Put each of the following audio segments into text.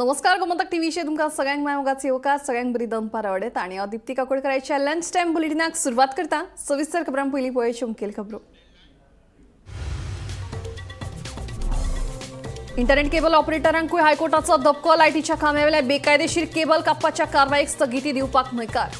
नमस्कार, गोमंतक टीव्हीचे तुमकां सगळ्यांक माय मोगाचे येवकार. सगळ्यांक बरी दनपार आवडत आणि हांव दीप्ती काकोडकराच्या लंच टायम बुलेटिनाक सुरवात करता. सविस्तर खबरां पयलीं पळोवच्यो मुखेल खबरो. इंटरनेट केबल ऑपरेटरांकूय हायकोर्टाचो धपको. लायटीच्या खांब्यावेल्या बेकायदेशीर केबल कापपाच्या कारवायेक स्थगिती दिवपाक न्हयकार.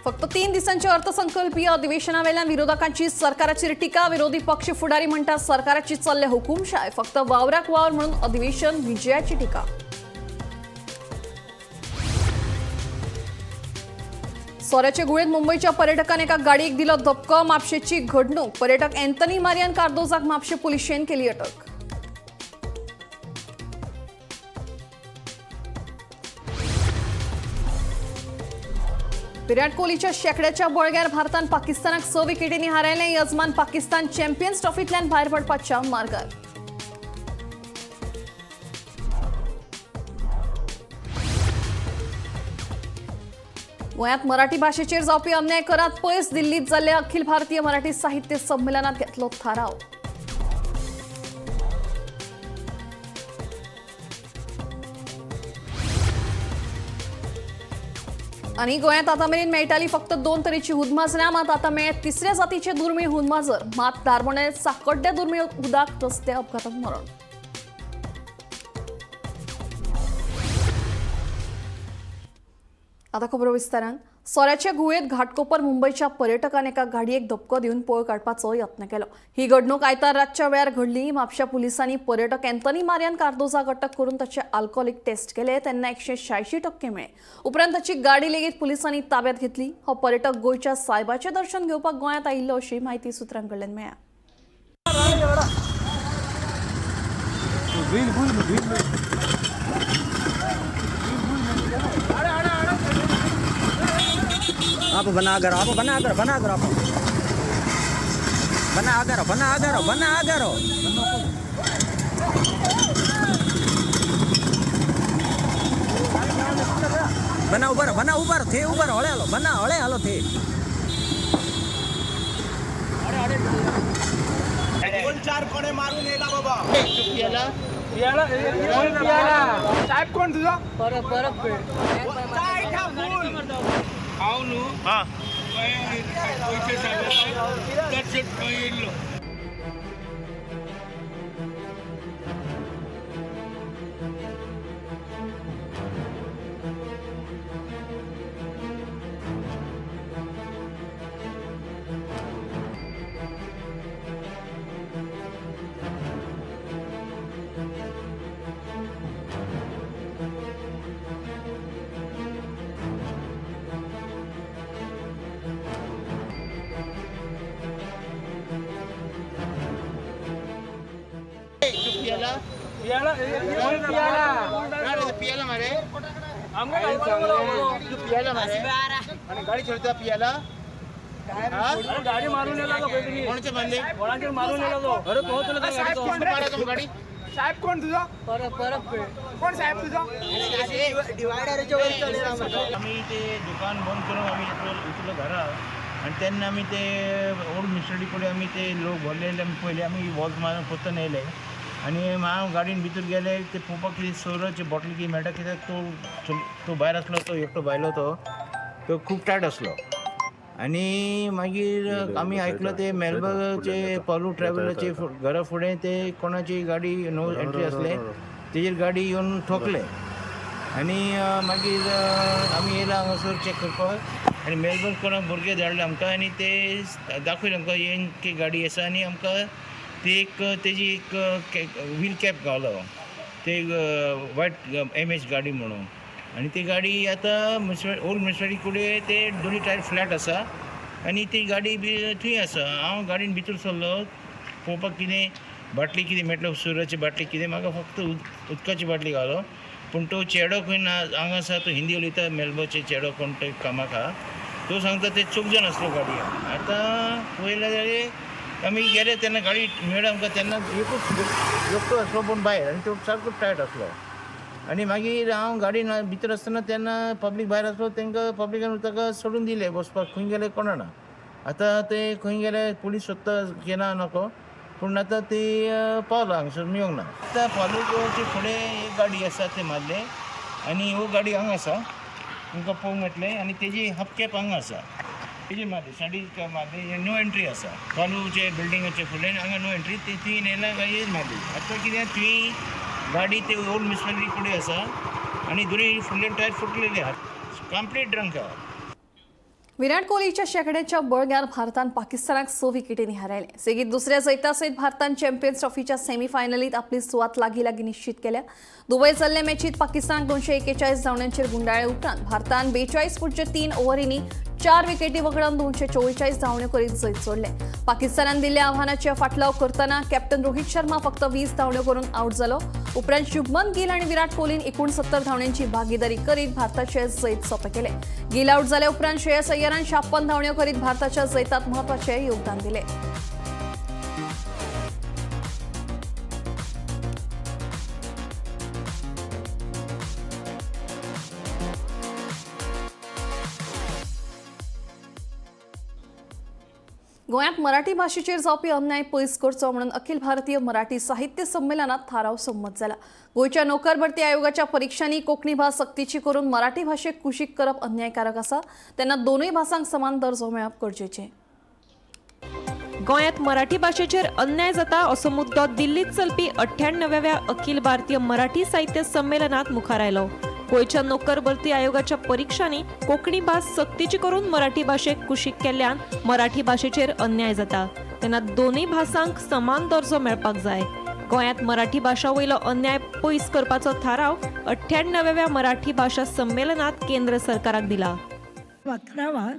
फक्त 3 दिसांच्या अर्थसंकल्पीय अधिवेशनावेल्यान विरोधकांची सरकाराचेर टिका. विरोधी पक्ष फुडारी म्हणटात सरकाराची चल्ले हुकुमशाय, फक्त वावराक वावर म्हणून अधिवेशन विजयाची टिका. सोऱ्याचे गुळेत मुंबईच्या पर्यटकान एका गाडयेक दिलो धपको. म्हापशेची घडणूक. पर्यटक अँथनी मारियान कार्दोजाक म्हापशे पुलिशेन केली अटक. विराट कोहलीच्या शेंकड्याच्या बळग्यार भारतान पाकिस्तानाक 6 विकेटींनी हारयलें. यजमान पाकिस्तान चॅम्पियन्स ट्रॉफींतल्यान भायर पडपाच्या मार्गार. गोंयांत मराठी भाशेचेर जावपी अन्याय करात पयस. दिल्लीत जाल्ल्या अखिल भारतीय मराठी साहित्य संमेलनात घेतलो थाराव. आनी गोंयांत आतां मेरेन मेळटाली फक्त 2 तरेची हुदमाजरां, मात आतां मेळ्ळे तिसऱ्या जातीचे दुर्मीळ हुदमाजर. मात दारबोणे साकड्ड्या दुर्मीळ उदक रस्ते अपघातात मरण. आता खबरो विस्तारान. सोऱ्याच्या गुळयेत घाटकोपर मुंबयच्या पर्यटकान एका गाडयेक धपको दिवन पळ काडपाचो यत्न केलो. ही घडणूक आयतार रातच्या वेळार घडली. म्हापशा पुलिसांनी पर्यटक अँथनी मारियान कार्दोजाक अटक करून ताचे आल्कोहोलीक टेस्ट केले तेन्ना 186% मेळ्ळे. उपरांत ताची गाडी लेगीत पुलिसांनी ताब्यात घेतली. हो पर्यटक गोंयच्या सायबाचें दर्शन घेवपाक गोंयांत आयिल्लो अशी म्हायती सुत्रां कडल्यान मेळ्ळ्या. आप बना करो, आप बना करो, बना करो, आप बना करो, बना करो, बना करो. बना उभा, बना उभा थे, उभा हळे हालो, बना हळे हालो थे. दोन चार कोणे मारून येला बाबा. साहेब कोण तुझा? परत परत काय ठा फुल हांव न्हू पयशे सांगता तशें खंय येयल्लो. आणि गाडी सोडता पियाला. गाडी मारून येला तो काहीतरी. कोणाचे बांधले? कोणाचे मारून येला तो. अरे पोहोचला. साहेब कोण रे? गाडी साहेब कोण तुझा? परत परत कोण साहेब तुझा? आमी ते दुकान बंद करून आमी येतलो उतरलो घरा आनी तेन्ना आमी ते ओल्ड मिस्टरी कडेन आमी ते लोक भरलेले आमी पयले आमी वॉल्स मारून परतून येयले आनी हांव गाडयेन भितर गेले ते पळोवपाक कितें सोरोचे बॉटल कितें मेळटा, कित्याक तो तो भायर आसलो, तो एकटो भायलो, तो तो खूब टायट आसलो. आनी मागीर आमी आयकलो ते मेलबर्गाचे पालू ट्रॅव्हलाचे घरा फुडें ते कोणाची गाडी नो एंट्री आसले, तेजेर गाडी येवन ठोकले. आनी मागीर आमी येयला हांगासर चॅक करपाक आनी मेलबर्न कोणा भुरगे धाडले आमकां आनी ते दाखयले आमकां ही गाडी आसा. आनी आमकां ती एक तेजी एक व्हील कॅप गावलो, ते वायट एम एच गाडी म्हणून. आनी ती गाडी आतां मुन्सिपल ओल्ड मुन्सिपालिटी कडेन ते दोनी टायर फ्लॅट आसा आनी ती गाडी बी थंय आसा. हांव गाडयेन भितर सरलो पळोवपाक कितें बाटली कितें मेळटलो, सुराची बाटली कितें. म्हाका फक्त उदकाची बाटली घालो. पूण तो चेडो खंय ना हांगा आसा, तो हिंदी उलयता. मेलबर्नचे चेडो कोण तो कामाक आहा, तो सांगता ते चौग जाण आसलो गाडयेन. आतां पळयलें जाल्यार आमी गेले तेन्ना गाडी मेळ्ळी आमकां तेन्ना एकूच एकटो आसलो पूण भायर आनी तो सारको टायट आसलो. आनी मागीर हांव गाडयेन भितर आसतना तेन्ना पब्लीक भायर आसलो, तांकां पब्लिकान ताका सोडून दिलें वचपाक. खंय गेले कोणा ना. आतां ते खंय गेले पुलीस सोदता केना नको पूण आतां ते पावलो हांगसर मेळूंक ना. आतां फालूची फुडें एक गाडी आसा ते मारले आनी ह्यो गाडी हांगा आसा तुमकां पळोवंक मेळटलें आनी तेजी हपकॅप हांगा आसा तेजी मारली साडी मारली नो एंट्री आसा फालूचे बिल्डिंगाचे फुडें हांगा नो एंट्री ती थंय येयला गाडयेच मारली. आतां कितें थंय गाडी ते ओल्ड म्युनिसिपालिटी फुडें आसा आनी दोनूय फुडले टायर फुटलेले आहात कंप्लीट ड्रंक आहा. विराट कोहलीच्या शेंकड्याच्या बळग्यार भारतान पाकिस्तानाक 6 विकेटींनी हारयलें. सेगीत दुसऱ्या जैता सयत भारतान चॅम्पियन्स ट्रॉफीच्या सेमीफायनलीत आपली सुवात लागीं लागीं निश्चित केल्या. दुबय जाल्ले मॅचीत पाकिस्तानाक 241 धांवड्यांचेर गुंडाळ्ळे उपरांत भारतान 42.3 ओव्हरींनी 4 विकेटी वगडावन 244 धांवड्यो करीत जैत जोडलें. पाकिस्तानान दिल्ल्या आव्हानाचे फाटलाव करतना कॅप्टन रोहित शर्मा फक्त 20 धांवड्यो करून आउट जालो. उपरांत शुभमन गिल आनी विराट कोहलीन 69 धांवड्यांची भागीदारी करीत भारताचे जैत सोंपें केलें. गिल आउट जाल्या उपरांत श्रेयस अय्यरान 56 धांवड्यो करीत भारताच्या जैतात महत्वाचें योगदान दिलें. गोंयांत मराठी भाशेचेर जावपी अन्याय पयस करचो म्हणून अखिल भारतीय मराठी साहित्य संमेलनात थाराव संमत जाला. गोंयच्या नोकर भरती आयोगाच्या परिक्षांनी कोंकणी भास सक्तीची करून मराठी भाशेक कुशीक करप अन्यायकारक आसा. तेन्ना दोनूय भासांक समान दर्जो मेळप गरजेचें. गोंयांत मराठी भाशेचेर अन्याय जाता असो मुद्दो दिल्लीत चलपी 98व्या अखिल भारतीय मराठी साहित्य संमेलनात मुखार आयलो. गोंयच्या नोकर भरती आयोगाच्या परिक्षांनी कोंकणी भास सक्तीची करून मराठी भाशेक कुशीक केल्ल्यान मराठी भाशेचेर अन्याय जाता. तेन्ना दोनूय भासांक समान दर्जो मेळपाक जाय. गोंयांत मराठी भाशा वयलो अन्याय पयस करपाचो थाराव 98व्या मराठी भाशा संमेलनात केंद्र सरकाराक दिला. 11वा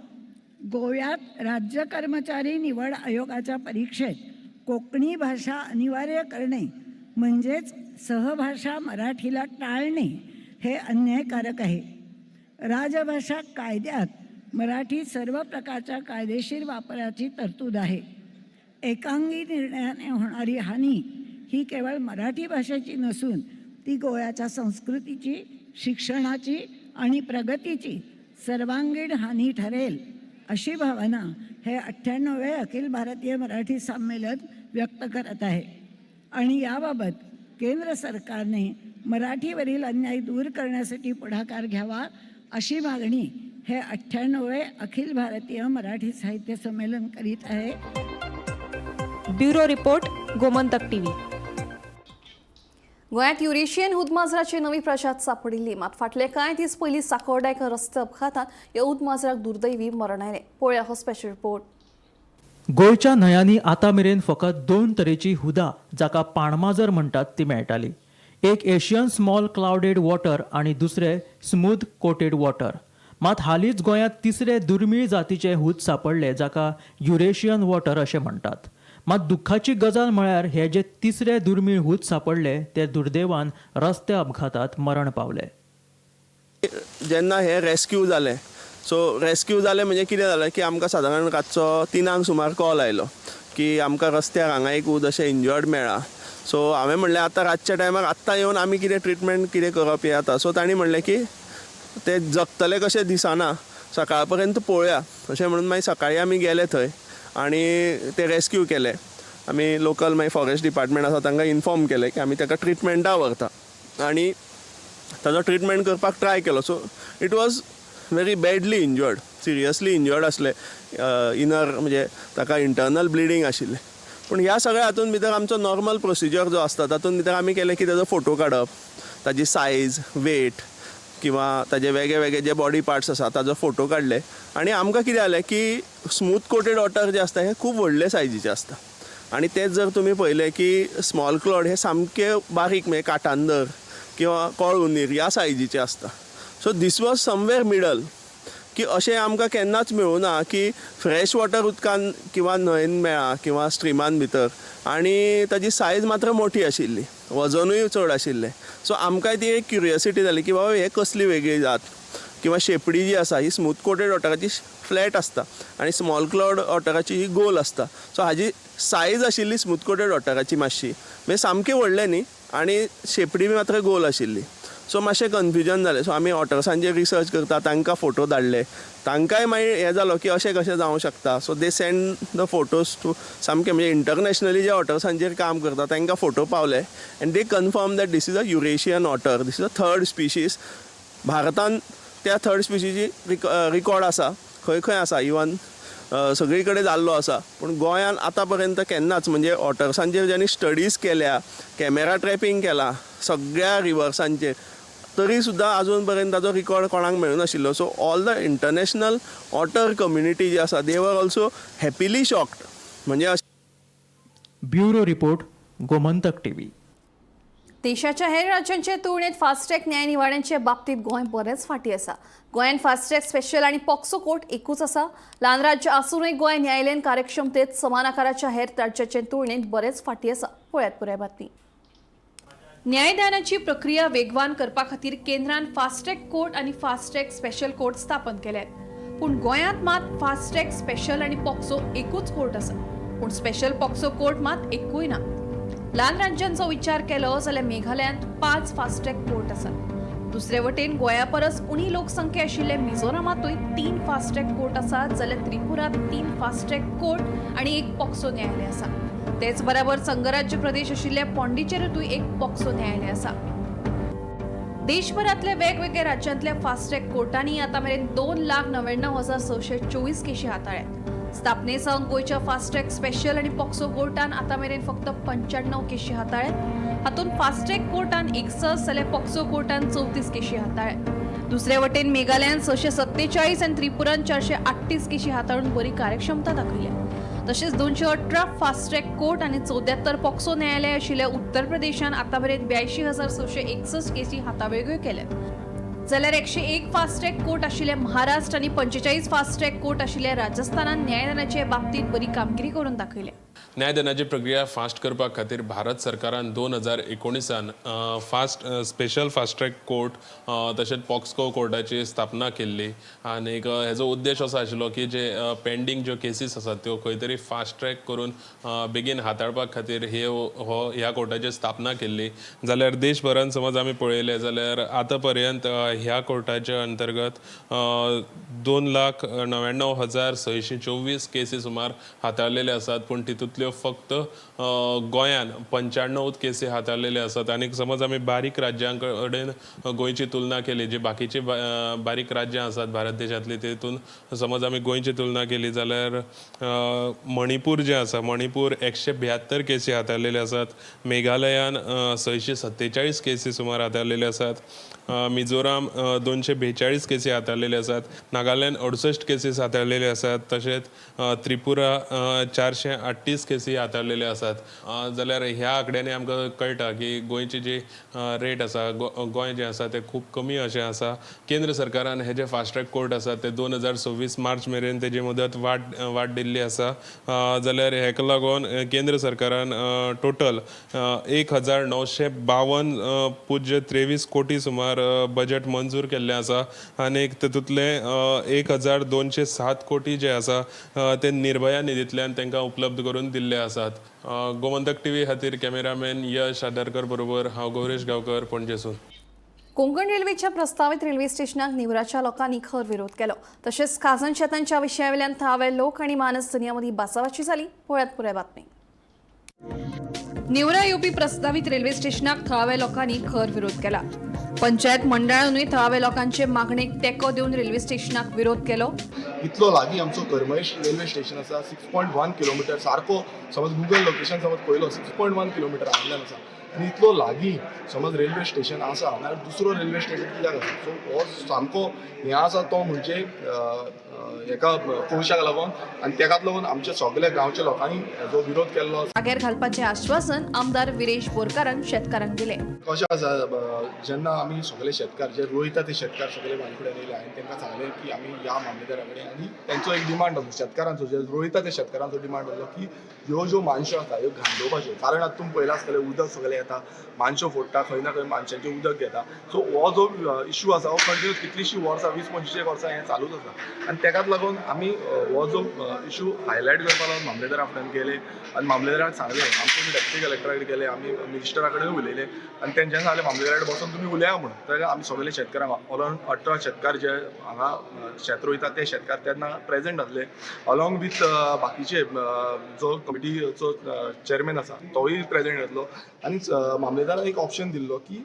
गोव्यात राज्य कर्मचारी निवड आयोगाच्या परीक्षेत कोकणी भाषा अनिवार्य करणे म्हणजेच सहभाषा मराठीला टाळणे हे अन्यायकारक आहे. राजभाषा कायद्यात मराठी सर्व प्रकारच्या कायदेशीर वापराची तरतूद आहे. एकांगी निर्णयाने होणारी हानी ही केवळ मराठी भाषेची नसून ती गोव्याच्या संस्कृतीची, शिक्षणाची आणि प्रगतीची सर्वांगीण हानी ठरेल अशी भावना हे 98वे अखिल भारतीय मराठी संमेलन व्यक्त करत आहे. आणि याबाबत केंद्र सरकारने मराठीवरील अन्याय दूर करण्यासाठी पुढाकार घ्यावा अशी मागणी हे 98वे अखिल भारतीय मराठी साहित्य संमेलन करीत आहे. Bureau report, Gomantak TV. गोंयांत युरेशियन हुदमाजराची नवी प्रजात सापडिल्ली. मात फाटले कांय दीस पयलीं साकोर्डा एका रस्ते अपघातांत ह्या उदमाजराक दुर्दैवी मरण आयलें. पळोवया हो स्पेशल रिपोर्ट. गोंयच्या न्हंयांनी आतां मेरेन फकत 2 तरेची हुदा जाका पाणमाजर म्हणटात ती मेळटाली. एक एशियन स्मॉल क्लावडेड वॉटर आनी दुसरे स्मूथ कोटेड वॉटर. मात हालींच गोंयांत तिसरे दुर्मीळ जातीचे हूद सापडले जाका युरेशियन वॉटर अशें म्हणटात. मात दुख्खाची गजाल म्हळ्यार हे जे तिसरे दुर्मीळ हूद सापडले ते दुर्दैवान रस्ते अपघातात मरण पावले. जेन्ना हे रेस्क्यू जालें, सो रेस्क्यू जालें म्हणजे कितें जालें की आमकां सादारण रातचो 3 सुमार कॉल आयलो की आमकां रस्त्यार हांगा एक ऊद अशें इंजर्ड मेळ्ळा. सो हांवें म्हणलें आतां रातच्या टायमार आत्तां येवन आमी कितें ट्रिटमेंट कितें करप हें आतां. सो तांणी म्हणलें की ते जगतले कशें दिसना, सकाळ पर्यंत पळोवया अशें म्हणून मागीर सकाळीं आमी गेले थंय आनी ते रेस्क्यू केले. आमी लोकल मागीर फॉरेस्ट डिपार्टमेंट आसा तांकां इन्फॉर्म केलें की आमी ताका ट्रिटमेंटा व्हरता आनी ताजो ट्रिटमेंट करपाक ट्राय केलो. So it was very badly injured, seriously injured आसलें. इनर म्हणजे ताका इंटरनल ब्लिडींग आशिल्लें. पूण ह्या सगळ्या हातून भितर आमचो नॉर्मल प्रोसिजर जो आसता तातूंत भितर आमी केलें की ताजो फोटो काडप, ताजी सायज, वेट किंवा ताजे वेगळे वेगळे जे बॉडी पार्ट्स आसा ताजो फोटो काडले. आनी आमकां कितें जालें की स्मूथ कोटेड ऑटर जे आसता हे खूब व्हडले सायजीचे आसता आनी तेच जर तुमी पळयलें की स्मॉल क्लॉड हे सामके बारीक म्हणजे काटांदर किंवा कळ उंदीर ह्या सायजीचे आसता. So this was somewhere middle की अशें आमकां केन्नाच मेळूना की फ्रेश वॉटर उदकान किंवा न्हंयेन मेळ्ळा किंवा स्ट्रिमान भितर आनी ताजी सायज मात्र मोठी आशिल्ली, वजनूय चड आशिल्लें. सो आमकांय ती एक क्युरियोसिटी जाली की बाबा हे कसली वेगळी जात किंवा शेपडी जी आसा ही स्मूथ कोटेड ऑटराची फ्लॅट आसता आनी स्मॉल क्लॉड ऑटराची ही गोल आसता. सो हाजी सायज आशिल्ली स्मूथ कोटेड ऑटराची मातशी म्हणजे सामकी व्हडलें न्ही आनी शेपडी मात्र गोल आशिल्ली. सो मातशें कन्फ्युजन जालें. सो आमी ऑटर्सांचेर रिसर्च करता, तांकां फोटो धाडले, तांकांय मागीर हें जालो की अशें कशें जावंक शकता. So they send the photos to सामकें म्हणजे इंटरनॅशनली जे ऑटर्सांचेर काम करता तांकां फोटो पावले and they confirm that this is a Eurasian otter, this is a third species. भारतान त्या थर्ड स्पिशीची रिकॉर्ड आसा, खंय खंय आसा, इवन सगळी कडेन जाल्लो आसा. पूण गोंयान आतां पर्यंत केन्नाच, म्हणजे ऑटर्सांचेर ज्यांनी स्टडीज केल्या, कॅमेरा ट्रॅपिंग केला सगळ्या रिवर्सांचेर, तरी सुद्दां अजून पर्यंत ताजो रिकॉर्ड कोणाक मेळूं नाशिल्लो. So all the international otter community जी आसा, they were also happily shocked म्हणजे. Bureau report, Gomantak TV. देशाच्या हेर राज्यांचे तुळनेत फास्टॅग न्याय निवाड्यांचे बाबतीत गोंय बरेंच फाटीं आसा. गोंयांत फास्टॅग स्पेशल आनी पॉक्सो कोर्ट एकूच आसा. ल्हान राज्य आसूनय गोंय न्यायालयीन कार्यक्षमतेत समान आकाराच्या हेर राज्याचे तुळनेत बरेंच फाटीं आसा. पळयात पुराय बातमी. न्यायदानाची प्रक्रिया वेगवान करपा खातीर केंद्रान फास्टॅग कोर्ट आनी फास्टॅग स्पेशल कोर्ट स्थापन केल्यात. पूण गोंयांत मात फास्टॅग स्पेशल आनी पॉक्सो एकूच कोर्ट आसा, पूण स्पेशल पॉक्सो कोर्ट मात एकूय ना. ल्हान राज्यांचो विचार केलो जाल्यार मेघालयांत पांच फास्टॅग कोर्ट आसात. दुसरे वटेन गोंया परस उणी लोकसंख्या आशिल्ल्या मिझोरामांतूय तीन फास्टॅग कोर्ट आसात, जाल्यार त्रिपुरात तीन फास्टॅग कोर्ट आनी एक पॉक्सो न्यायालय आसा. तेच बराबर संघराज्य प्रदेश आशिल्ल्या पॉंडिचेरीतूय एक पॉक्सो न्यायालय आसा. देशभरातल्या वेगवेगळ्या राज्यांतल्या फास्टॅग कोर्टांनी आतां मेरेन 2,99,624 केशी हाताळ्यात. स्थापने सावन गोंयच्या फास्टॅग स्पेशल आनी पॉक्सो कोर्टान आतां मेरेन फक्त 95 केशी हाताळ्यात. हातूंत फास्टॅग कोर्टान 61 जाल्यार पॉक्सो कोर्टान 34 केशी हाताळ्यात. दुसरे वटेन मेघालयान 647 आनी त्रिपुरान 438 केशी हाताळून बरी कार्यक्षमता दाखयल्या. तशेंच 218 फास्टट्रॅक कोर्ट आनी 74 पॉक्सो न्यायालय आशिल्ल्या उत्तर प्रदेशान आतांमेरेन 82,661 केसी हातावेगळ्यो केल्यात, जाल्यार 101 फास्टट्रॅक कोर्ट आशिल्ल्या महाराष्ट्र आनी 45 फास्टट्रॅक कोर्ट आशिल्ल्या राजस्थानान न्यायदानाचे बाबतींत बरी कामगिरी करून दाखयल्या. न्यायदानाची प्रक्रिया फास्ट करपा खातीर भारत सरकारान 2019 fast special fast track court तशेंच पॉक्सको कोर्टाची स्थापना केल्ली. आनीक हेजो उद्देश असो आशिल्लो की जे पेंडींग ज्यो केसीस आसात त्यो खंय तरी फास्ट ट्रॅक करून बेगीन हाताळपा खातीर हे हो ह्या कोर्टाची स्थापना केल्ली. जाल्यार देशभरान समज आमी पळयलें जाल्यार आतां पर्यंत ह्या कोर्टाच्या अंतर्गत 2,99,624 केसी सुमार हाताळलेले आसात. पूण तितूंतल्यो फक्त गोंयान 95 केसी हाताळलेले आसात. आनी समज आमी बारीक राज्यां कडेन गोंयची तुलना केली, जी बाकीची बारीक राज्यां आसात भारत देशांतली, तितून समज आमी गोंयची तुलना केली जाल्यार मणिपूर जें आसा, मणिपूर 172 केसी हाताळलेले आसात. मेघालयान 647 केसी सुमार हाताळलेले आसात. मिझोराम 242 केसी हाताळलेले आसात. नागालँड 68 केसीस हाताळलेले आसात. तशेंच त्रिपुरा 438 केसी हाताळलेले आसात. जाल्यार ह्या आंकड्यांनी आमकां कळटा की गोंयची जी रेट आसा, गोंय जें आसा तें खूब कमी अशें आसा. केंद्र सरकारान हे जे फास्ट ट्रॅक कोर्ट आसा ते 2026 मार्च मेरेन तेजी मुदत वाड वाड दिल्ली आसा. जाल्यार हेका लागून केंद्र सरकारान टोटल 1952.23 कोटी सुमार बजेट मंजूर केल्लें आसा. आनीक तितूंतले 1207 कोटी जे आसा ते निर्भया निधींतल्यान तांकां उपलब्ध करून दिल्ले आसात. गोमंतक टीव्ही खातीर कॅमेरामॅन यश आदरकर बरोबर हांव गौरेश गांवकर, पणजेसून. कोंकण रेल्वेच्या प्रस्तावित रेल्वे स्टेशनाक निवराच्या लोकांनी खर विरोध केलो. तशेंच खाजन शेतांच्या विशयावेल्यान थळावे लोक आणि मानस धनयांमदीं बाचाबाची जाली. पळयात पुराय बातमी. निवरा येवपी प्रस्तावित रेल्वे स्टेशनाक थळाव्या लोकांनी खर विरोध केला. पंचायत मंडळानूय थळाव्या लोकांचे मागणेक तेंको दिवन रेल्वे स्टेशनाक विरोध केलो. इतलो लागीं आमचो करमळी रेल्वे स्टेशन आसा, 6.1 किलोमिटर सारको. समज गुगल लोकेशन समज पळयलो, 6.1 किलोमिटर हांगल्यान आसा. आनी इतलो लागीं समज रेल्वे स्टेशन आसा जाल्यार दुसरो रेल्वे स्टेशन कित्याक आसा? सो हो सामको हें आसा, तो म्हणजे हेका कोळशाक लागून आनी तेकाच लागून आमच्या सगल्या गांवच्या लोकांनी हेजो विरोध केल्लो आसा. जाग्यार घालपाचें आश्वासन आमदार विरेश बोरकारान शेतकारांक दिलें. कशें आसा, जेन्ना आमी सगळे शेतकार जे रोयता ते शेतकार सगळे म्हाजे कडेन येयले आनी तांकां सांगलें की आमी या मामलेदारा कडेन. आनी तेंचो एक डिमांड आसलो शेतकारांचो, जे रोयता ते शेतकारांचो डिमांड आसलो की ह्यो ज्यो मानश्यो आसा ह्यो घांडोवपाच्यो, कारण आतां तुमी पळयलां आसतलें, उदक सगळें. येता, मानश्यो फोडटा, खंय ना खंय मानशांचें उदक घेता. सो हो जो इशू आसा हो कंटिन्यूस कितलींशीं वर्सां, 20-25 वर्सां हें चालूच आसा. आनी तेकाच लागून आमी हो जो इशू हायलायट करपा लागून मामलेदारा फुड्यान गेले आनी मामलेदाराक सांगलें. आमचे डेप्युटी कलेक्टरा कडेन गेले, आमी मिनिस्टरा कडेन उलयले आनी तेंच्यांनी सांगलें मामलेदारा कडेन बसून तुमी उलया म्हणून. तर आमी सगळे शेतकारांक, अरावंड 18 शेतकार जे हांगा शेत रोयता ते शेतकार तेन्ना प्रेजेंट आसले, अलॉंग विथ बाकीचे जो कमिटीचो चेअरमॅन आसा तोय प्रेजेंट आसलो. आनी मामलेदाराक एक ऑप्शन दिल्लो की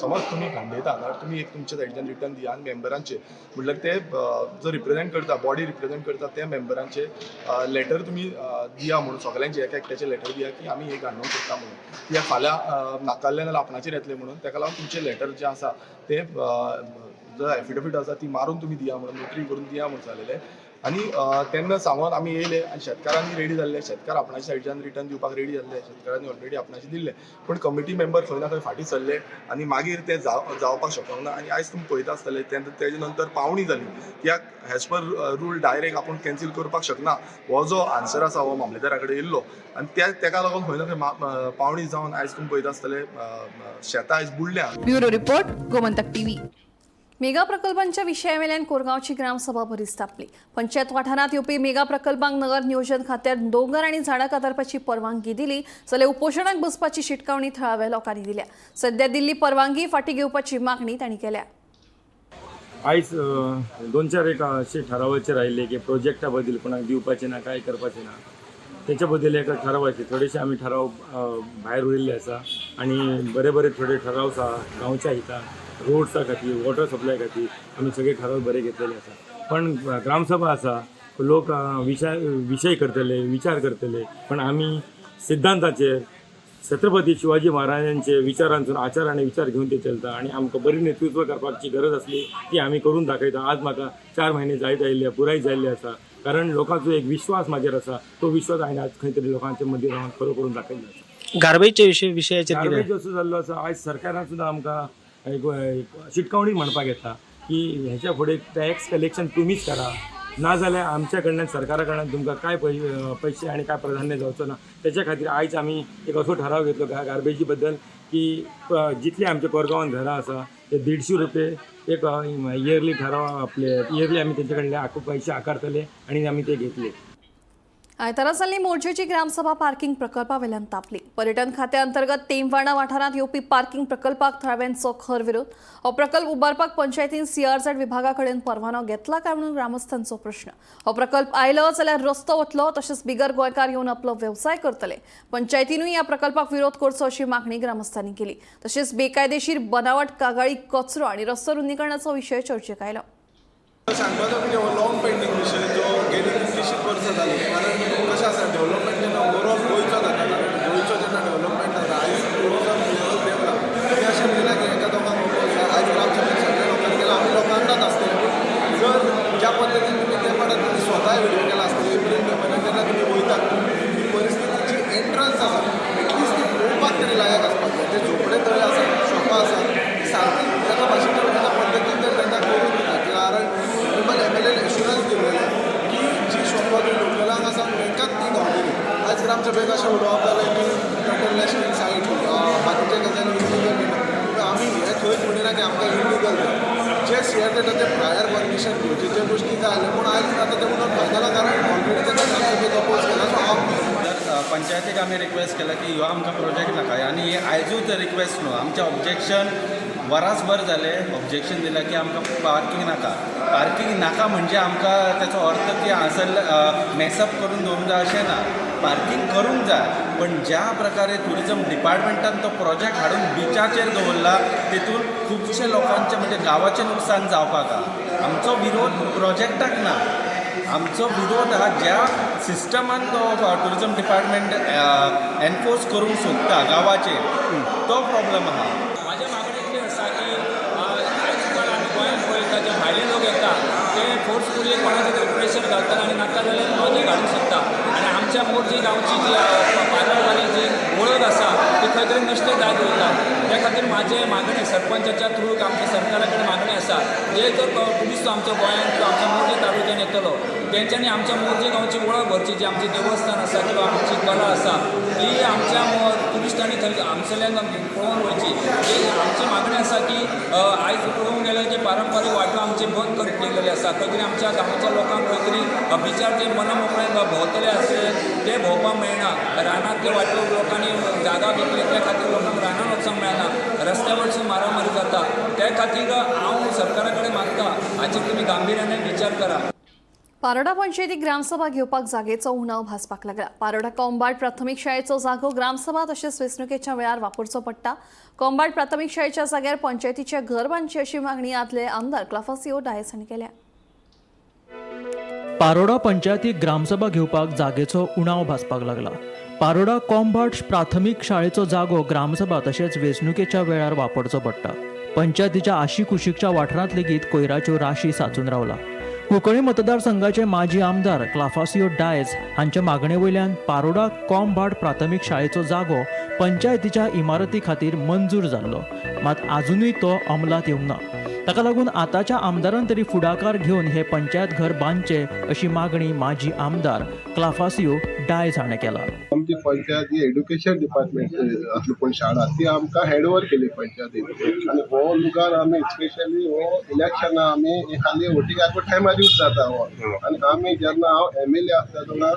समज तुमी खंडयता जाल्यार तुमी एक तुमच्या सायडीच्यान रिटर्न दिया आनी मेंबरांचे, म्हटल्यार ते जो रिप्रेजेंट करता, बॉडी रिप्रेजेंट करता त्या मेंबरांचे लेटर तुमी दिया म्हणून, सगळ्यांचे एक एकट्याचे लेटर दिया की आमी हे घाणोवंक सोदता म्हणून, कित्याक फाल्यां नाकारले जाल्यार आपणाचेर येतलें म्हणून. तेका लागून तुमचें लेटर जें आसा तें जो एफिडेवीट आसा ती मारून तुमी दिया म्हणून, नोटरी करून दिया म्हणून सांगलेलें. आनी तेन्ना सांगून आमी येयले आनी शेतकारांनी रेडी जाल्ले, शेतकार आपणाच्या सायडीच्यान रिटर्न दिवपाक रेडी जाल्ले, शेतकारांनी ऑलरेडी आपणाचे दिल्ले, पूण कमिटी मेंबर खंय ना खंय फाटीं सरले आनी मागीर ते जावपाक शकना. आनी आयज तुमी पळयता आसतले, तेजे नंतर पावणी जाली कित्याक एज पर रूल डायरेक्ट आपूण कॅन्सील करपाक शकना हो जो आन्सर आसा हो मामलेदारा कडेन येयल्लो. आनी तेका लागून खंय ना खंय पावणी जावन आयज तुमी पळयता आसतले शेतां आयज बुडल्या. Bureau report, Gomantak TV. Mega प्रकल्पांच्या विशयावेल्यान कोरगांवची ग्रामसभा बरीच तापली. पंचायत वाठारांत येवपी मेगा प्रकल्पांक नगर नियोजन खात्यान दोंगर आनी झाडां कातरपाची परवानगी दिली जाल्यार उपोशणाक बसपाची शिटकावणी थळाव्या लोकांनी दिल्या. सध्या दिल्ली परवानगी फाटीं घेवपाची मागणी तांणी केल्या. आयज दोन चार एक अशे ठरावाचेर आयिल्ले की प्रोजेक्टा बद्दल कोणाक दिवपाचें ना, काय करपाचें ना, तेच्या बद्दल एक ठराव आशिल्ले. थोडेशे आमी ठराव भायर उरिल्ले आसा आनी बरे बरे थोडे ठराव आसा गांवच्या हितान, रोड्सा खातीर, वॉटर सप्लाय खातीर आमी सगळे ठराव बरे घेतलेले आसा. पण ग्रामसभा आसा, लोक विशय करतले, विचार करतले, पण आमी सिद्धांताचेर छत्रपती शिवाजी महाराजांचे विचारांतून आचार आनी विचार घेवन ते चलता आनी आमकां बरी नेतृत्व करपाची गरज आसली ती आमी करून दाखयता. आज म्हाका 4 म्हयने जायत आयिल्ले, पुराय जाल्ले आसा, कारण लोकांचो एक विश्वास म्हाजेर आसा, तो विश्वास हांवें आज खंय तरी लोकांच्या मदीं रावन खरो करून दाखयल्लो आसा. गार्बेजच्या विशयाचेर कितें? गार्बेज असो जाल्लो आसा, आयज सरकारान सुद्दां आमकां एक शिटकावणी म्हणपाक येता की हेच्या फुडें टॅक्स कलेक्शन तुमीच करा, ना जाल्यार आमच्या कडल्यान, सरकारा कडल्यान तुमकां काय पयशे आनी काय प्राधान्य जावचो ना. तेच्या खातीर आयज आमी एक असो ठराव घेतलो गार्बेजी बद्दल की जितली आमच्या कोरगांवान घरां आसा ते 150 रुपये एक इयरली ठराव, आपले इयरली आमी तेंच्या कडल्यान पयशे आकारतले आनी आमी ते घेतले. आयतारा जाल्ली मोरजेची ग्रामसभा पार्किंग प्रकल्पावेल्यान तापली. पर्यटन खात्या अंतर्गत तेमवाणा वाठारांत येवपी पार्किंग प्रकल्पाक थळाव्यांचो खर विरोध. हो प्रकल्प उबारपाक पंचायतीन सीआरझेड विभागा कडेन परवानो घेतला काय म्हणून ग्रामस्थांचो प्रश्न. हो प्रकल्प आयलो जाल्यार रस्तो वतलो, तशेंच बिगर गोंयकार येवन आपलो वेवसाय करतले. पंचायतीनूय ह्या प्रकल्पाक विरोध करचो अशी मागणी ग्रामस्थांनी केली. तशेंच बेकायदेशीर बनावट कागाळी, कचरो आनी रस्तो रुंदीकरणाचो विशय चर्चेक आयलो. सांगपाचो म्हणजे हो लॉंग पेंडींग विशय जो गेली कितलीशींच वर्सां जाली. कारण कशें आसा, डेवलपमेंट जेन्ना ओवरऑल गोंयचो जाता, कारण गोंयचो जेन्ना डेवलपमेंट जाता, आयज टुरिजम लेवल देंवला. ते अशें म्हणिना की एका दोगांक अपोज. आयज ग्रामसभेक सगळ्या लोकांनी केला, आमी लोकां वांगडाच आसतले. पूण जर ज्या पद्दतीन तुमी ते पडत तुमी स्वता व्हिडियो केला आसतलो एप्रील मे म्हयन्याक जेन्ना तुमी वयतात, ती परिस्थिती जी एंट्रन्स आसा एटलिस्ट ती पळोवपाक तरी लायक आसपाक जाय. जे झोपडे तळे आसा, शॉपां आसा, ती सारकी एका भाशेन एका पद्दतीन जर तांकां करून दिता, कारण ऑनरेबल एमएलएन एश्युरन्स दिलेलें की जी शॉपां जी लोकलांक आसा तांकांच ती गावतली. आयज ग्रामसभेक अशें उलोवप जालें की टर्टल नेस्टींग सायट, बाकीचे गजाली इलिगल. पूण आमी हें खंयच म्हणिना की आमकां इलिगल जाय. जे सीआरझेडाचे प्रायर परमिशन घेवचे जे गोश्टी जाय आसल्यो, पूण आयज आतां तें उलोवन फायदा ना, कारण ऑलरेडी तांकां ग्रामसभेक अपोज केला. सो आमी पंचायतीक आमी रिक्वेस्ट केला की ह्यो आमकां प्रोजेक्ट नाका आनी हे आयजूच रिक्वेस्ट न्हू, आमचें ऑब्जेक्शन वरासभर जालें, ऑब्जेक्शन दिलां की आमकां पार्कींग नाका. पार्कींग नाका म्हणजे आमकां तेचो अर्थ की हांगासर मेसअप करून दवरूंक जाय अशें ना. पार्कींग करूंक जाय, पण ज्या प्रकारे ट्युरिजम डिपार्टमेंटान तो प्रोजेक्ट हाडून बिचाचेर दवरला, तेतून खुबशे लोकांचें म्हणजे गांवाचें नुकसान जावपाक आहा. आमचो विरोध प्रोजेक्टाक ना, आमचो विरोध हा ज्या सिस्टमान तो ट्युरिजम डिपार्टमेंट एनफोर्स करूंक सोदता गांवाचेर, तो प्रॉब्लम आहा. म्हाजें मागणें इतलें आसा की आयज सुद्दां आमी गोंयांत पळयता, जे भायले लोक येता ते फोर्सफुली कोणाचें तरी प्रेशर घालतात आनी नाका जाल्यार प्रोजेक्ट हाडूंक सोदता आनी आमच्या मोरजी गांवची जी पारंपारीक जी वळख आसा ती खंय तरी नश्ट जायत वयता. त्या खातीर म्हाजें मागणें सरपंचाच्या थ्रू आमच्या सरकारा कडेन मागणें आसा. जे जर टुरिस्ट आमच्या गोंयांत किंवा आमच्या मोरजे तालुक्यान येतलो तेंच्यांनी आमच्या मोरजे गांवची वळख व्हरची, जी आमची देवस्थान आसा किंवा आमची कला आसा ती आमच्या टुरिस्टांनी थंय हांगसरल्यान पळोवन वयची. ही आमची मागणी आसा की आयज पळोवंक गेल्यार जे पारंपारीक वांटो आमचे बंद केलेले आसा, खंय तरी आमच्या गांवच्या लोकांक खंय तरी बिचार जे मना मोकळे भोंवतले आसले ते भोंवपाक मेळना. रानांतले वांटो लोकांनी जागा विकली त्या खातीर लोकांक रानान वचूंक मेळना, रस्त्या वयरसून मारामारी जाता. त्या खातीर हांव सरकारा कडेन मागता हाचेर तुमी गांभिर्याने विचार करा. पारोडा पंचायती ग्रामसभा घेवपाक जागेचो उणाव भासपाक लागला. पारोडा कोंबाड प्राथमीक शाळेचो जागो ग्रामसभा तशेंच वेंचणुकेच्या वेळार वापरचो पडटा. कोंबाड प्राथमीक शाळेच्या जाग्यार पंचायतीचें घर बांदचें अशी मागणी आदले आमदार क्लाफासियो डायस हांणी केल्या. पारोडा पंचायतीक ग्रामसभा घेवपाक जागेचो उणाव भासपाक लागला. पारोडा कोंबाड प्राथमीक शाळेचो जागो ग्रामसभा तशेंच वेंचणुकेच्या वेळार वापरचो पडटा. पंचायतीच्या आशिकुशीकच्या वाठारांत लेगीत कोयराच्यो राशी साचून रावला. कुंकळी मतदारसंघाचे माजी आमदार क्लाफासियो डायस हांच्या मागणे वयल्यान पारोडा कोंबाड प्राथमीक शाळेचो जागो पंचायतीच्या इमारती खातीर मंजूर जाल्लो, मात आजुनूय तो अंमलात येवंक ना. ताका लागून आतांच्या आमदारान तरी फुडाकार घेवन हे पंचायत घर बांदचे अशी मागणी माजी आमदार क्लाफासियो डायस हाणें केला. आमची पंचायत ही एड्युकेशन डिपार्टमेंट आसली पळय शाळा ती आमकां हँड ओवर केली पंचायतीन आनी हो लुगार आमी स्पेशली हो इलेक्शना आमी खाली वोटिंगाक टायमार यूज जाता हो. आनी आमी जेन्ना हांव एम.एल.ए आसता तेन्ना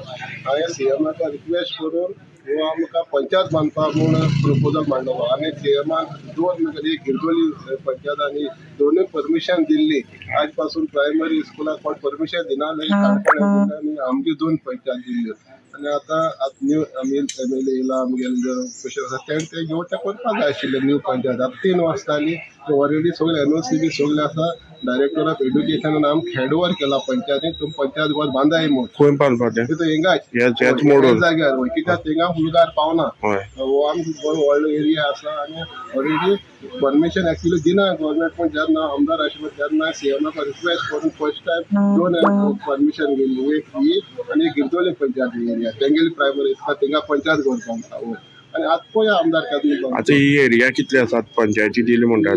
हांवें सीएमाक रिक्वेस्ट करून हो आमकां पंचायत बांदपाक म्हूण प्रपोजल मांडलो आनी सीएमान दोन एक गिरदोली पंचायत आनी दोनूय परमिशन दिल्ली. आज पासून प्रायमरी स्कुलाक कोण परमिशन दिना काणकोण आनी आमगे दोन पंचायत दिल्ल्यो. आनी आतां न्यू आमी एम.एल.ए येयला आमगेले कशें आसा तेणें तें घेवन तें करपाक जाय आशिल्लें. न्यू पंचायत आतां 3 वर्सां जालीं ऑलरेडी सगळें एन.ओ.सी बी सगळें आसा. डायरेक्टर ऑफ एड्युकेशनान आमकां हँड ओवर केला पंचायतीन, तुमी पंचायत घर बांदाय म्हूण. खंय बांदपाचें? तितून हिंगाच हेच मोडून जाग्यार वय, कित्याक थिंगा हुलगार पावना. हो आमचो बरो व्हडलो एरिया आसा आनी ऑलरेडी परमिशन एक्चुअली दिना गव्हर्मेंट, पूण जेन्ना आमदार आशिल्लो तेन्ना सीएमाक रिक्वेस्ट करून फर्स्ट टायम दोन परमिशन गेल्ली, एक ही आनी एक गिरदोली पंचायत एरिया तेंगेली प्रायमरी आसा थिंगा पंचायत घर बांदता. वय आनी आतां पळय आमदार केन्ना आतां ही एरिया कितली आसा पंचायती दिली म्हणटा?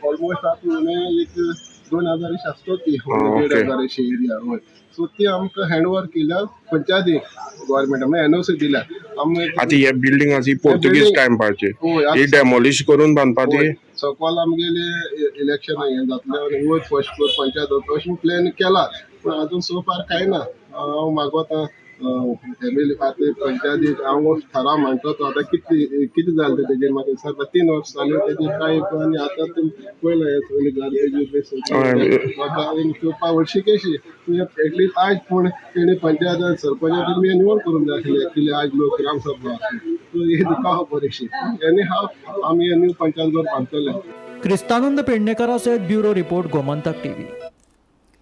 ऑलमोस्ट आतां उणें एक 2000 अशी आसतो ती, 1500 अशी एरिया. वय सो ती आमकां हँड ओवर केल्या पंचायती गव्हर्मेंट म्हणजे एन.ओ.सी दिल्या. आतां हे बिल्डींग आसा ही पोर्तुगीज टायमाची, ही डेमोलिश करून बांदपाची. सकयल आमगेले इलेक्शन हें जातलें आनी वयर फर्स्ट फ्लोर पंचायत अशें प्लॅन केला, पूण आजून सो फार कांय ना. हांव मागोता एम.एल.ए आतां पंचायतीक हांव थाराव मांडटा तो आतां कितें जालें तें तेजेर म्हाका दिसता 3 वर्सां जालीं तेजेर कांय आनी आतां तें पयलें हें सगळें गार्बेज म्हाका करपा हळशीक अशी एटलिस्ट आज पूण तेणी पंचायत सरपंचाक तुमी इनवॉल्व करूंक जाय आशिल्लें. एक्चुअली आज लोक ग्रामसभा आसली सो ही दुखाव बरीशी एनी हाव आमी न्यू पंचायत घर बांदतले. क्रिस्तानंद पेडणेकरा सयत bureau report, Gomantak TV.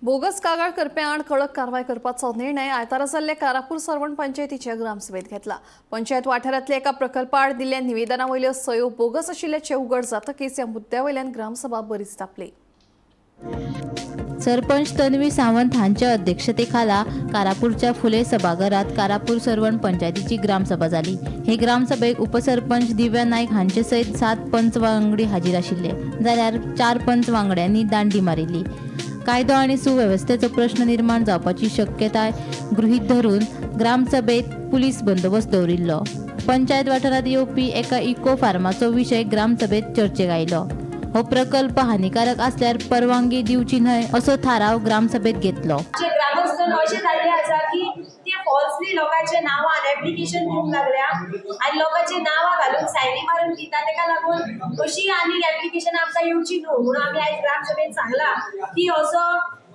Bogus कागाळ करप्यांआड कडक कारवाय करपाचो निर्णय आयतारा जाल्ले कारापूर सर्वण पंचायतीच्या ग्रामसभेत घेतला. पंचायत वाठारांतल्या एका प्रकल्पाआड दिल्ल्या निवेदना वयल्यो सयो बोगस आशिल्ल्याचें उघड जातकीच ह्या मुद्द्या वयल्यान ग्रामसभा बरीच तापली. सरपंच तन्वी सावंत हांच्या अध्यक्षतेखाला कारापूरच्या फुले सभाघरात कारापूर सर्वण पंचायतीची ग्रामसभा जाली. हे ग्रामसभेक उपसरपंच दिव्या नायक हांचे सयत 7 पंच वांगडी हाजीर आशिल्ले, जाल्यार 4 पंच वांगड्यांनी दांडी मारिल्ली. कायदो आनी सुवेवस्थेचो प्रश्न निर्माण जावपाची शक्यताय गृहीत धरून ग्रामसभेत पुलीस बंदोबस्त दवरिल्लो. पंचायत वाठारांत येवपी एका इको फार्माचो विशय ग्रामसभेत चर्चेक आयलो. हो प्रकल्प हानिकारक असल्यार परवानगी दिवची न्हय असो थाराव ग्रामसभेत घेतलो. ग्रामस्थ अशें जाल्लें आसा की ते फॉल्सली लोकांच्या नांवान एप्लिकेशन दिवंक लागल्या आनी लोकांच्या नांवां घालून सायनी मारून दिता. तेका लागून अशी आनी एप्लिकेशन आमकां येवची न्हू म्हणून आमी आयज ग्रामसभेत सांगलां की असो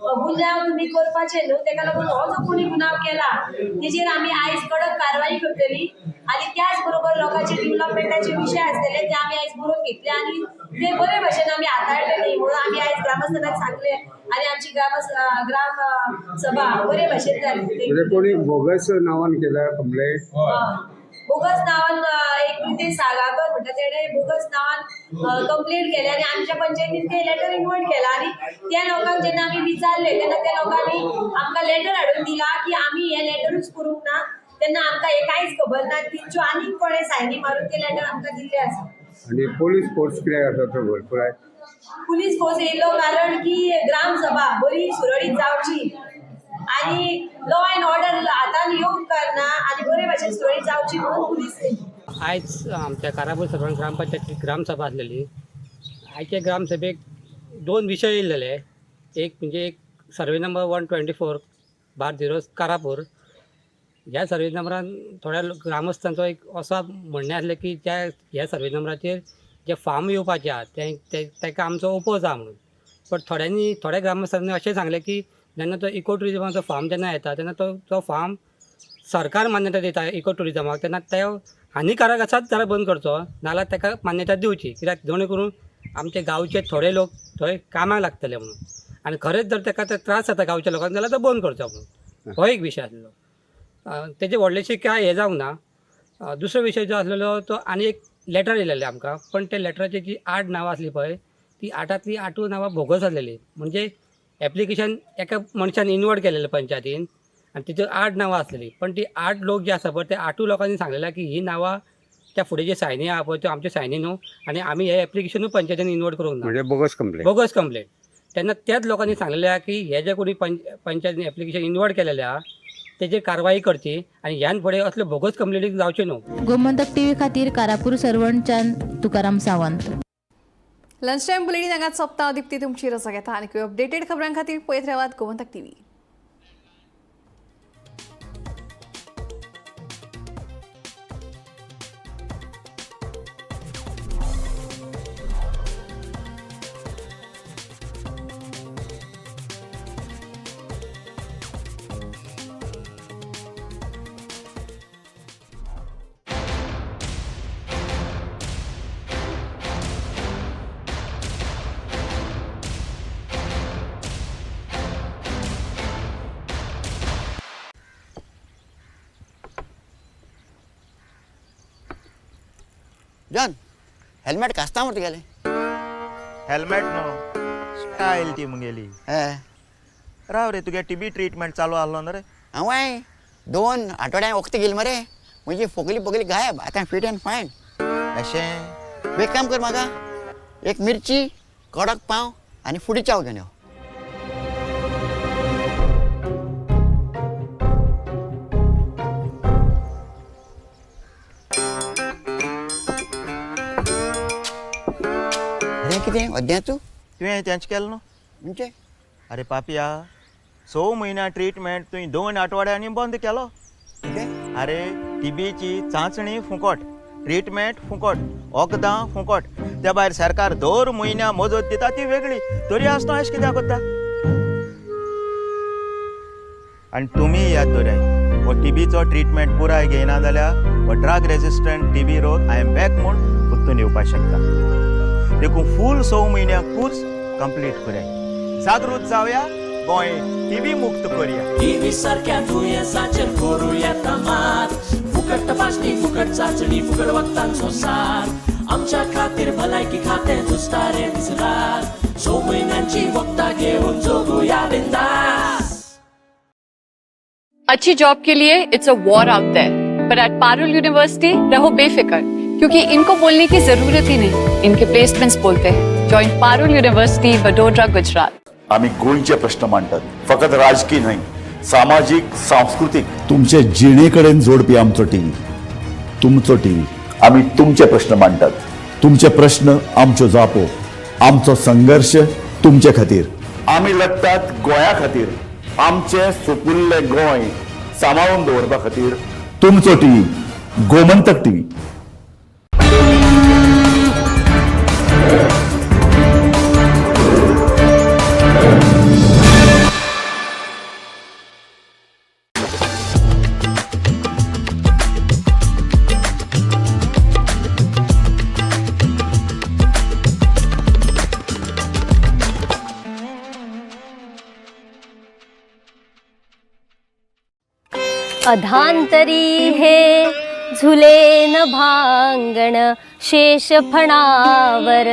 गुन्यांव तुमी करपाचे न्हू. तेका लागून हो जो कोणी गुन्यांव केला तेजेर आमी आयज कडक कारवाई करतली आनी त्याच बरोबर लोकांचे डेव्हलपमेंटाचे विशय आसतले ते आमी आयज बरोवन घेतले आनी ते बरे भशेन आमी हाताळटले म्हणून आमी आयज ग्रामस्थांक सांगले आनी आमची ग्राम सभा बरे भशेन जाली. म्हणजे कोणी बोगस नांवान केल्या कंप्लेंट? बोगस नांवान एक नितेश साळगांवकर म्हणटा तेणे बोगस नांवान कंप्लेंट केली आनी आमच्या पंचायतीन ते लेटर इन्वायट केला आनी त्या लोकांक जेन्ना आमी विचारले तेन्ना त्या लोकांनी आमकां लेटर हाडून दिला की आमी हें लेटरूच करूंक ना. तेन्ना आमकां हें कांयच खबर ना. तेंच्यो आनीक कोणें सायनी मारून ते लेटर आमकां दिल्लें आसा. आनी पोलीस फोर्स कित्याक आसा तो भरपूर आहे? पुलीस फोर्स येयल्लो कारण की ग्रामसभा बरी सुरळीत जावची आनी लॉ एंड ऑर्डर हातान येवंक उपकारना आनी बरे भाशेन सुरळीत जावची म्हणून पुलीस येयली. आयज आमच्या कारापूर सरपंच ग्रामपंचायतीची ग्रामसभा आसलेली. आयच्या ग्रामसभेक दोन विशय येयल्ले. एक म्हणजे एक सर्वे नंबर 124/0 कारापूर. ह्या सर्वे नंबरान थोड्या ग्रामस्थांचो एक असो म्हणणें आसलें की त्या ह्या सर्वे नंबराचेर जे फार्म येवपाचे आहा ते ताका आमचो ओपोज आहा म्हणून. बट थोड्यांनी थोड्या ग्रामस्थांनी अशें सांगलें की जेन्ना तो इको ट्युरिजमाचो फार्म जेन्ना येता तेन्ना तो तो फार्म सरकार मान्यता दिता इको ट्युरिजमाक, तेन्ना ते हानिकारक आसात जाल्यार बंद करचो, नाजाल्यार ताका मान्यता दिवची, कित्याक जेणे करून आमचे गांवचे थोडे लोक थंय कामाक लागतले म्हणून. आनी खरेंच जर ताका ते त्रास जाता गांवच्या लोकांक जाल्यार तो बंद करचो म्हणून. हो एक विशय आसलो. तेजे व्हडलेशे कांय हें जावंक ना. दुसरो विशय जो आसलेलो तो आनी एक लेटर येयलेलें आमकां, पण ते लेटराची जी 8 नांवां आसली पळय ती 8तलीं 8 नांवां बोगस आसलेलीं. म्हणजे एप्लिकेशन एका मनशान इनवर्ड केलेलें पंचायतीन आनी तितून 8 नांवां आसलेलीं, पण ती 8 लोक जे आसा पळय ते 8 लोकांनी सांगलेलें की ही नांवां त्या फुडें जे सायनी आहा पळय त्यो आमच्यो सायनी न्हू आनी आमी हे एप्लिकेशनूय पंचायतीन इनवर्ड करूंक ना, म्हणजे बोगस कंप्लेंट. Bogus complaint. तेन्ना त्याच लोकांनी सांगलेलें आहा की हे जे कोणी पंचायतीन एप्लिकेशन इनवर्ड केलेलें आहा तेजेर कारवाई करची आनी ह्यान फुडें असल्यो बोगस कंप्लेनी जावच्यो न्हू. गोमंतक टीव्ही खातीर Karapur सरवणच्यान Tukaram Sawant. Lunch time bulletin हांगाच सोंपता. दीप्ती तुमची रजा घेता आनी अपडेटेड खबरां खातीर पळयत रावात गोमंतक टीव्ही. जॉन, हेल्मेट कास्ता मरे तुगेलें. हेल्मेट न्हू, स्टायल ती मुगेली. राव रे, तुगे टीबी ट्रिटमेंट चालू आहलो न्हू रे? हांवें 2 आठवड्यां वखद घेयलें मरे, म्हजी फोगली बोगली गायब, आतां फिट एंड फायन. अशें? एक काम कर म्हाका, एक मिरची, कडक पाव आनी फुडी चाव घेवन यो. कितें अद्यां तूं? तुवें तेंच केलें न्हू? म्हणजे? अरे पापया, 6 म्हयन्या ट्रिटमेंट तुवें 2 आठवड्यांनी बंद केलो. अरे टीबीची चांचणी फुकट, ट्रिटमेंट फुकट, वखदां फुकट, त्या भायर सरकार दर म्हयन्या मजत दिता ती वेगळी, तरी आसतना अशें कित्याक करता? आनी तुमी याद दवराय, हो टीबीचो ट्रिटमेंट पुराय घेयना जाल्यार हो ड्रग रेजिस्टंट टीबी रोग I am back म्हूण परतून येवपाक शकता. देखून फूल 6 म्हयन्या कोर्स कंप्लीट कराय. जागृत जावया, गोंय टीबी मुक्त करूया. टीबी सारक्या दुयेंसाचेर करूया मात, फुकट तपासणी, फुकट चाचणी, फुकट वखदांचो सार, आमच्या खातीर भलायकी खातें झुजता रे दीस रात, 6 म्हयन्यांची वखदां घेवन जगुया बिंदास. अच्छी जॉब के लिए it's a war out there, पर एट पारुल यूनिवर्सिटी रहो बेफिक्र, क्योंकि इनको बोलने की जरूरत ही नहीं, इनके प्लेसमेंट्स बोलते हैं. Join Parul university, Vadodara, Gujarat. आम्ही गोंयचे प्रश्न मांडटात, फकत राजकीय न्हय, सामाजीक, सांस्कृतीक, तुमचे जिणेकडेन जोडपी आमचो टीव्ही, तुमचो टीव्ही. आम्ही तुमचे प्रश्न मांडटात, तुमचे प्रश्न आमच्यो जापो, आमचो संघर्ष तुमचे खातीर. आमी लढटात गोंया खातीर, आमचें सुपुल्लें गोंय सांबाळून दवरपा खातीर. तुमचो टीव्ही, गोमंतक टीव्ही. अधांतरी हे झुलेन भांगण शेष फणावर.